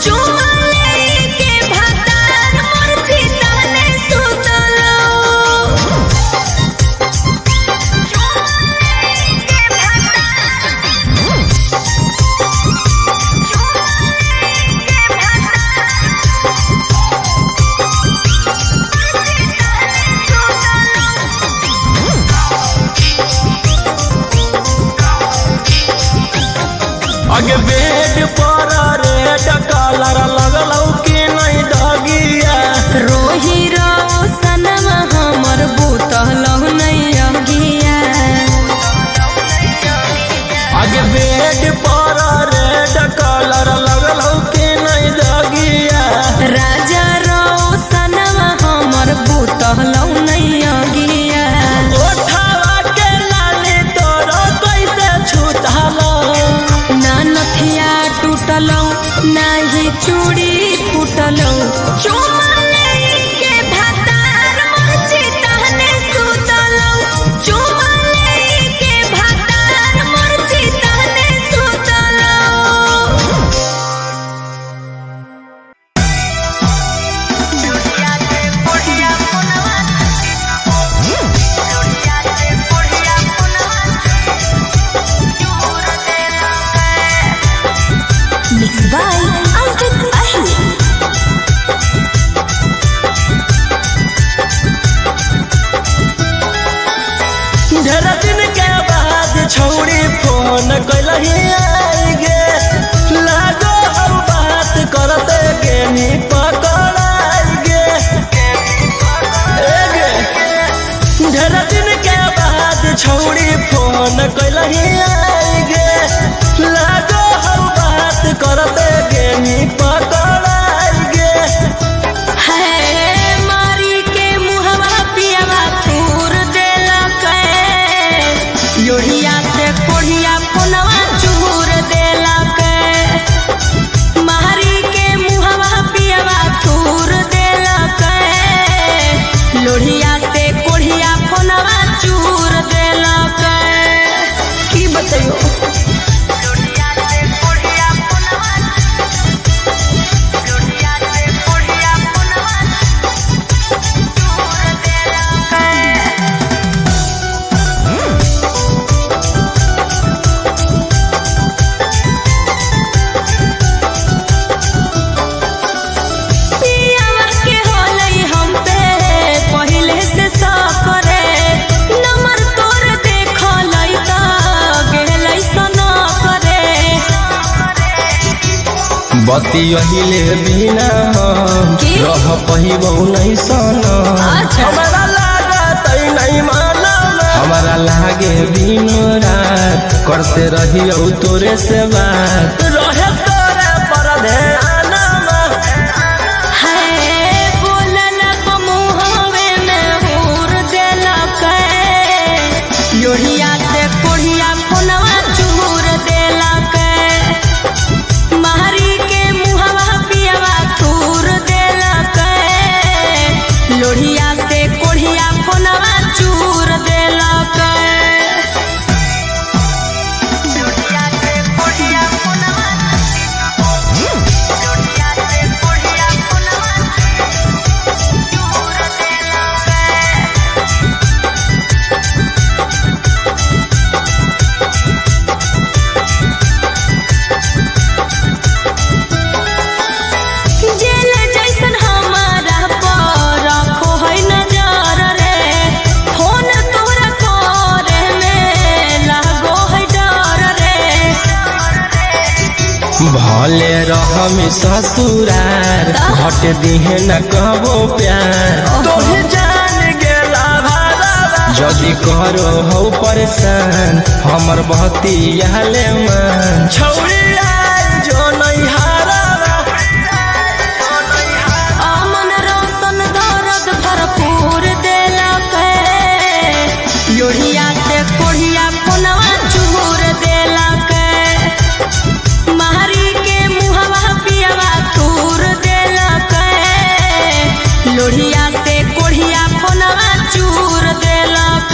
चुमा लेके भातार मोर चिताने सुतलो। अगे बेड पर रेड कलर लगलौ कि नहीं दगिया। रोही रोशनमा हमर बुतलौ नहीं अगिया। अगे बेड पर रेड कलर लगलौ कि नहीं दगिया। राजा रोशनमा हमर बुतलौ नहीं अगिया। ओठावा के लाली तोरो कैसे छूटलो। ना नथिया टूटलौ नाही चूड़ी फूटलौ। चुमा लेके भातार मोर चिताने सुतलौ। चुमा लेके भातार मोर चिताने सुतलौ। Mixed by Ankit Ahir. ढेर दिन के बाद छौड़ी फोन कैलही आई गे। लागो हम बात करते के नी पकड़ाई गे। ए गे। ढेर दिन के बाद छौड़ी फोन कैलही आई गे। लागो हम बात करते के नी पकड़ाई गे। है मारी के मुहवा पियावा तूर देलक। लोहिया से कोढ़िया फोनवा चूर देलक। मारी के मुहवा पियावा तूर देलक। लोहिया से कोढ़िया फोनवा चूर देलक। की बतैयो। पियावा के होलै हम पे पहिले से सकरे। नंबर तोर देखलै त गेलै सना करे। बतियहिले बिना हम की? रह पहिबौ नहीं सनम। अच्छा। हमरा लागत नहीं मानम। हमरा लागे दिनो रात करते रहियौ तोरे से बात। रहे तोरे पर ध्यानमा। है बोलल मुहवे में हुर देलक। लोहिया से कोढ़िया फोनवा चूर देलक। मारी के मुहवा पियावा तूर देलक। लोहिया से कोढ़िया फोनवा चूर देलक। जेल जैसन हमारा पर रखो है नजर रे। फोन तोरा करे में लागो है डर रे। भले रहम ससुरार घट दिहे न कबो प्यार। तोहे जान गेला भारावा। जदि करो हौ परेशान हमर बहतिया ले मान। छौड़ी आई जो नहीं हारावा। अमन रोशन दर्द भरपूर देलक। लोहिया से कोढ़िया फोनवा चूर देलक। मारी के मुहवा पियावा तूर देलक। लोहिया से कोढ़िया फोनवा चूर देलक।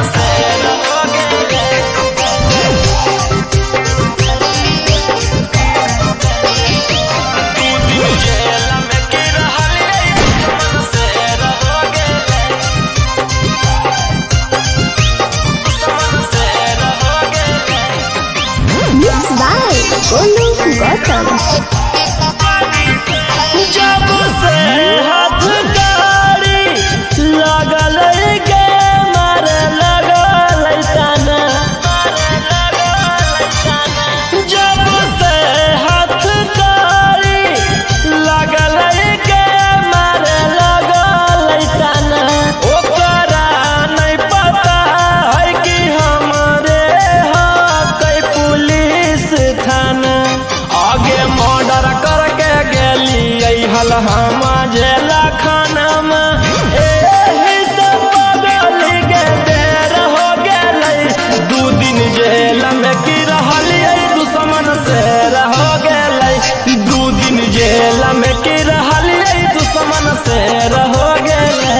Thank Ratan. जब से हाथ गाड़ी लगल गे मारे लगल ताना। जब से हाथ गाड़ी लगल गे मारे लगल ताना। ओकरा नहीं पता है कि हमरे हकै पुलिस थाना। आगे मर्डर करके गेली हल हम जेला खाना में। एही से पगल के देर हो गेलै। 2 दिन जेल में की रहलियै दुश्मन से रह गेलै। 2 दिन जेल में की रहलियै दुश्मन से रह गेलै।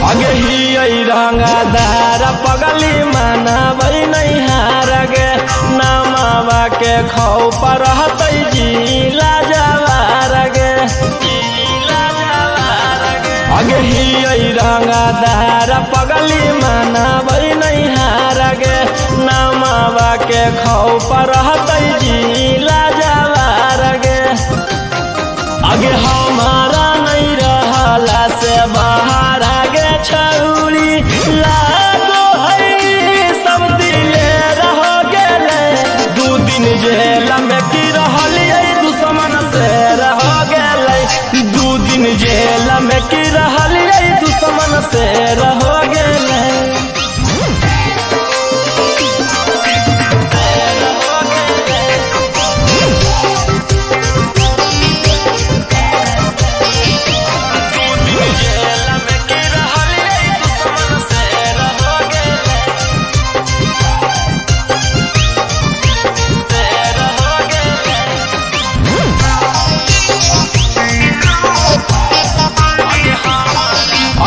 आगे ही रंगदार पगली मानबै नहीं हार गे। नामावा के खौ पर रहतै जिला जवार गे। आगे ही रंगदार पगली मानबै नहीं हार गे। नामावा के खौ पर रहतै जिला जवार गे। आगे हमारा नहीं रहला से बाहर आगे छौरी लागो है सब दिले रह गेलै। 2 दिन जेल में की रहलियै दुश्मन से रह गेलै। 2 दिन जेल में की रहलियै दुश्मन से रह गेलै।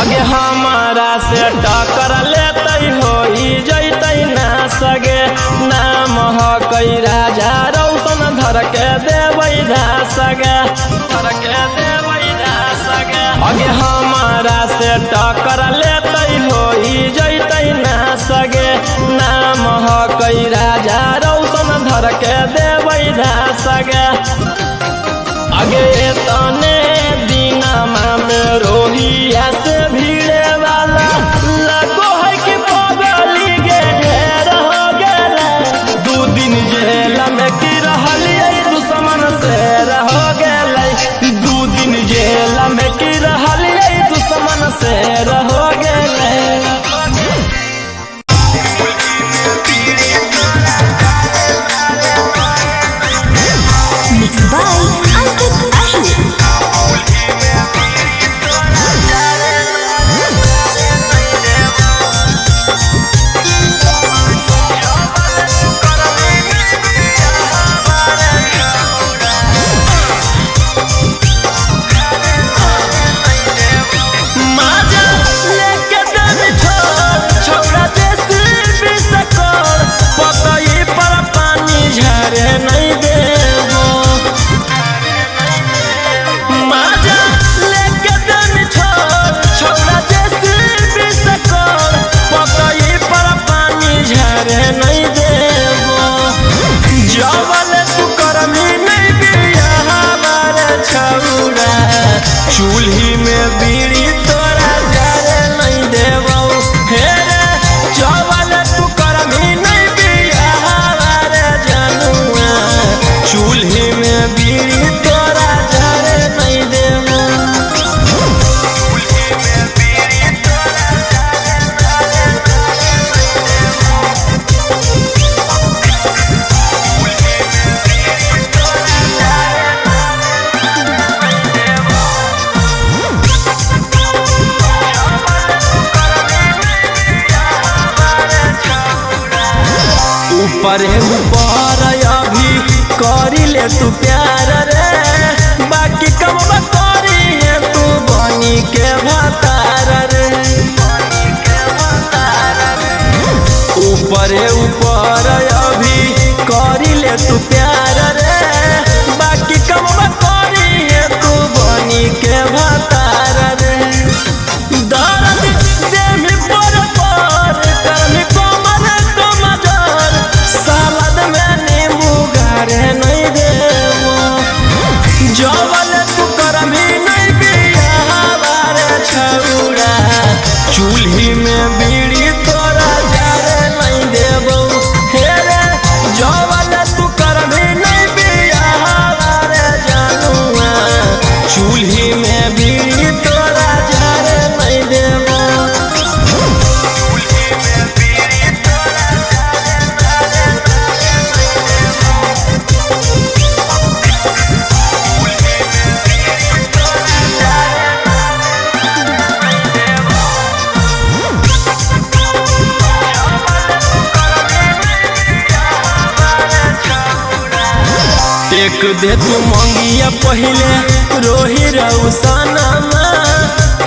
आगे हमारा से टक्कर लेतै होई जैतै ना सगे। नाम हकै राजा रौशन धर के देबै सगे। आगे हमारा से टक्कर लेतै होई जैतै ना सगे। नाम हकै राजा रौशन धर के देबै सगे। आगे तने दिनमा में रोहिया से भीड़े वाला लगो है कि पगली गे ढेर हो गेलै। 2 दिन जेल में की रहलियै दुश्मन से रह गेलै। 2 दिन जेल में की रहलियै दुश्मन से रह गेलै। Mixed by Ankit Ahir. माजा लेके देवी छोरा देसी बिसकर पतई पर पानी झरे नहीं देबो। माजा लेके देवी छोरा देसी बिसकर पतई पर पानी झरे नहीं देबो। जबल तू करमी नहीं बियाह बारे छौरा चूल्ही में बीड़ी तोरा जारे नहीं देबो। हे रे जबल तू करमी नहीं बियाह बारे जनुआ चूल्ही में बीड़ी तोरा जारे नहीं देबो। ऊपर ऊपर अभी करी ले तू प्यार रे, बाकी कम करी बनी के भतार रे। ऊपरे ऊपर अभी करी ले तू प्यार रे, बाकी कमवा करी है तू बनी के भतार रे। दर्द देह पर पर करम कमर कमजोर, सलाद में नींबू गारे नहीं देबो। जवल तू करमी नहीं बियाहवा रे छौड़ा, चूल्ही में बीड़ी तोरा जारे नहीं देबो। हे रे जवल तू करमी नहीं बियाहवा रे जानुआ, चूल्ही में बीड़ी तोरा जारे नहीं देबो। एक दे तू मंगिया पहिले रोही रौसनमा,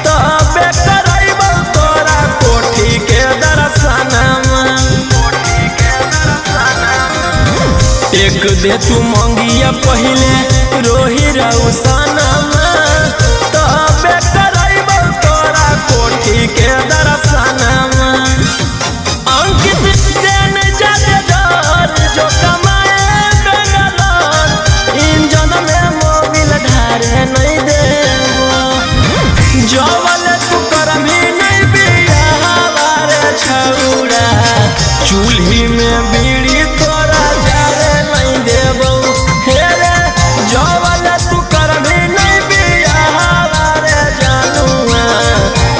तबे करैबो तोरा कोठी के दर्शनमा। एक दे तू मंगिया पहिले रोही रौसनमा, तबे करैबो तोरा कोठी के दर्शनमा। अंकित देन जाते डर जो कमाए बेंगलोर, इंजन में मोबिल ढारे नहीं देबो। जवल तू करमी नहीं बियाहवा रे छौड़ा, चूल्ही में बीड़ी तोरा जारे नहीं देबो। हे रे जवल तू करमी नहीं बियाहवा रे जानुआ,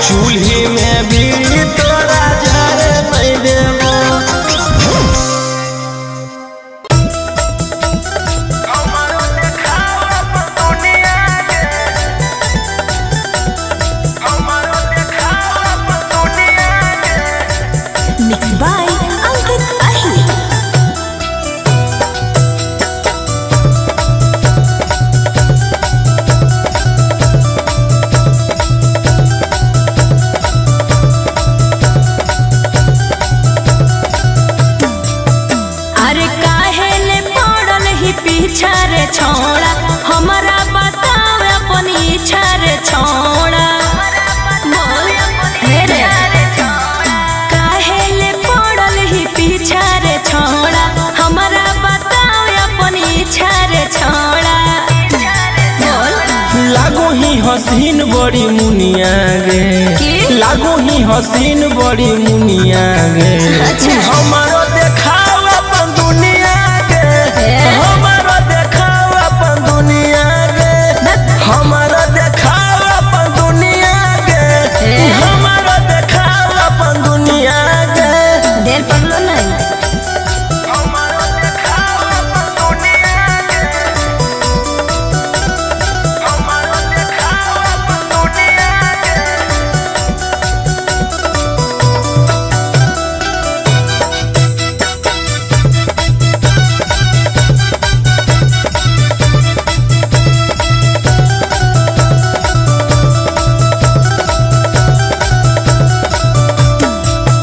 चूल्ही में बीड़ी तोरा जारे नहीं देबो। मिक्स बाय अंकित अहिर। अरे काहे ले पड़ल ही पीछा रे छोड़ा, हमरा बताव अपन इच्छा रे छोड़ा। बोल हे रे काहे ले पड़ल ही पीछा रे छोड़ा, हमरा बताव अपन इच्छा रे छोड़ा। बोल लागो ही हसीन बड़ी मुनिया गे, की? लागो ही हसीन बड़ी मुनिया गे। अच्छा। हमारो देखाओ अपन दुनिया गे, हमारो देखाओ अपन दुनिया गे, हमारो देखाओ अपन दुनिया गे, हमारो देखाओ अपन दुनिया गे। देर पड़लो नहीं। हमारो देखाओ अपन दुनिया गे, हमारो देखाओ अपन दुनिया गे।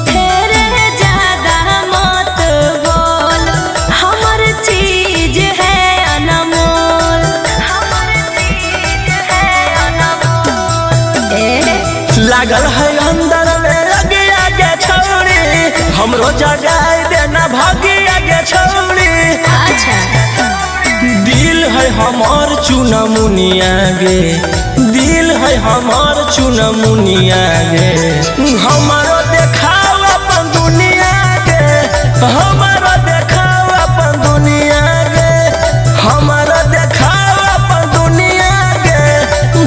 फेरे ज्यादा मत बोल, हमर चीज है अनमोल। हमर चीज है अनमोल। ए लागल है अंदर में लगिया गे छौड़ी, हमरो जगाई देना भागिया गे छौड़ी। अच्छा। दिल है हमार चुना मुनिया गे, दिल है हमार चुना मुनिया गे। हमारो देखाओ अपन दुनिया गे, हमारो देखाओ अपन दुनिया गे, हमारो देखाओ अपन दुनिया गे,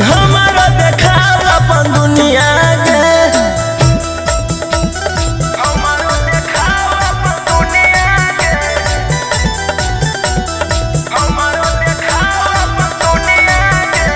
हमारो देखाओ अपन दुनिया गे। हमारो देखाओ अपन दुनिया गे, हमारो देखाओ अपन दुनिया गे।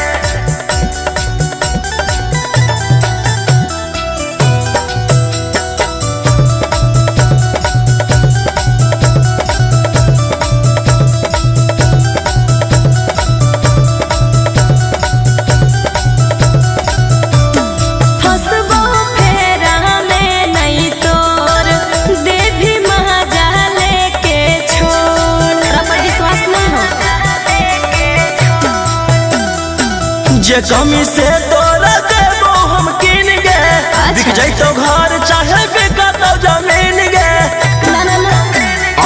जे कमी से तोरा देबो हम किन गे। बिक जैतो घर चाहे बिकतो जमीन गे। ना ना ना।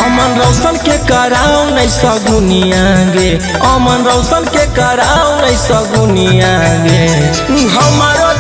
अमन रोशन के कराओ नहीं सगुनिया गे, अमन रोशन के कराओ नहीं सगुनिया गे। हमारो